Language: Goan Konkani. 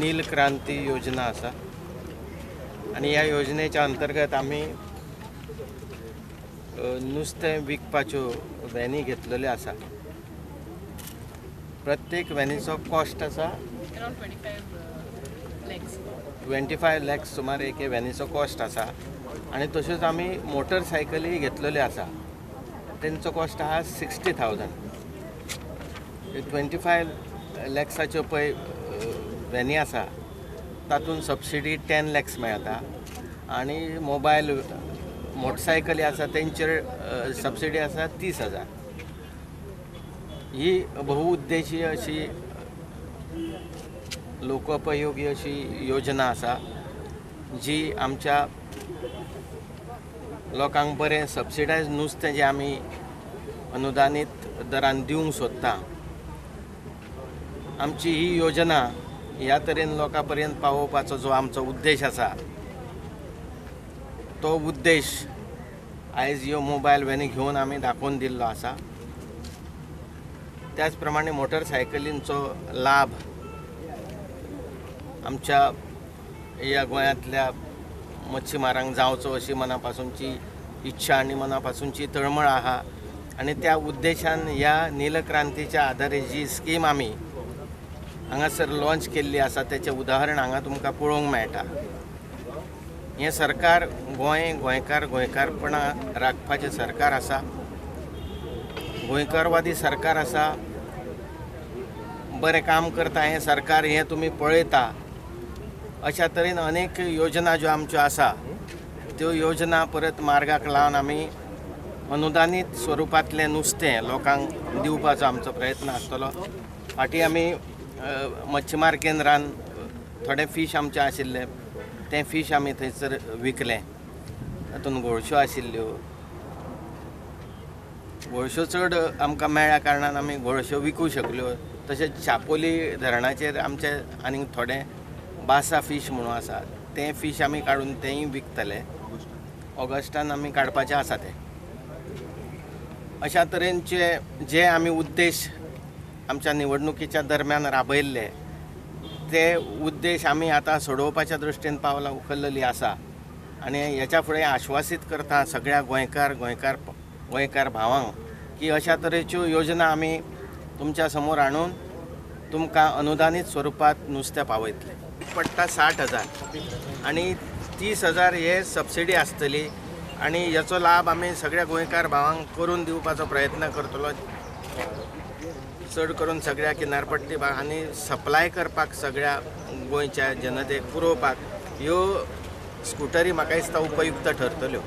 नील क्रांती योजना आसा आनी ह्या योजनेच्या अंतर्गत आमी नुस्तें विकपाच्यो व्हॅनी घेतलेल्यो आसा. प्रत्येक व्हॅनीचो कॉस्ट आसा 25 लॅक्स सुमार एके व्हॅनीचो कॉस्ट आसा. आनी तश्योच आमी मोटरसायकली घेतलेल्यो आसा, तेंचो कॉस्ट आहा 60,000. 25 लॅक्साच्यो पळय व्हॅनी आसा तातूंत सबसिडी 10 लॅक्स मेळटा आनी मोबायल मोटरसायकली आसा तेंचेर सबसिडी आसा 30,000. ही बहुउद्देशीय अशी लोकोपयोगी अशी योजना आसा जी आमच्या लोकांक बरें सबसिडायज नुस्तें जें आमी अनुदानीत दरान दिवंक सोदता. आमची ही योजना ह्या तरेन लोकां पर्यंत पावोवपाचो जो आमचो उद्देश आसा तो उद्देश आयज ह्यो मोबायल व्हॅनी घेवन आमी दाखोवन दिल्लो आसा. त्याच प्रमाणे मोटरसायकलींचो लाभ आमच्या ह्या गोंयांतल्या मच्छीमारांक जावचो अशी मना पासूनची इच्छा आनी मना पासूनची तळमळ आहा आनी त्या उद्देशान ह्या नीलक्रांतीच्या आधारे जी स्कीम आमी हांगासर लॉन्च केल्ली आसा तेचें उदाहरण हांगा तुमकां पळोवंक मेळटा. हें सरकार गोंय गोंयकार गोंयकारपणां राखपाचें सरकार आसा, गोंयकारवादी सरकार आसा, बरें काम करता हें सरकार, हें तुमी पळयता. अशा तरेन अनेक योजना ज्यो आमच्यो आसा त्यो योजना परत मार्गाक लावन आमी अनुदानीत स्वरुपांतलें नुस्तें लोकांक दिवपाचो आमचो प्रयत्न आसतलो. फाटीं आमी मच्छीमार केंद्रान थोडे फीश आमचे आशिल्ले तें फीश आमी थंयसर विकलें. तातूंत गोळश्यो आशिल्ल्यो, गोळश्यो चड आमकां मेळ्ळ्या कारणान आमी गोळश्यो विकूं शकल्यो. तशेंच चापोली धरणाचेर आमचे आनीक थोडे बासा फीश म्हणून आसा तें फीश आमी काडून तेंय विकतले. ऑगस्टान आमी काडपाचें आसा तें. अशा तरेनचे जे आमी उद्देश आमच्या निवडणुकीच्या दरम्यान राबयल्ले ते उद्देश आमी आतां सोडोवपाच्या दृश्टीन पावलां उखल्लेली आसा आनी ह्याच्या फुडें आश्वासीत करता सगळ्या गोंयकार गोंयकार गोंयकार भावांक की अशा तरेच्यो योजना आमी तुमच्या समोर हाडून तुमकां अनुदानीत स्वरुपांत नुस्तें पावयतले. पडटा 60,000 आनी 30,000 हे सबसिडी आसतली आनी ह्याचो लाभ आमी सगळ्या गोंयकार भावांक करून दिवपाचो प्रयत्न करतलो. चड करून सगळ्या किनारपट्टी भाग आनी सप्लाय करपाक सगळ्या गोंयच्या जनतेक पुरोवपाक ह्यो स्कुटरी म्हाका दिसता उपयुक्त ठरतल्यो.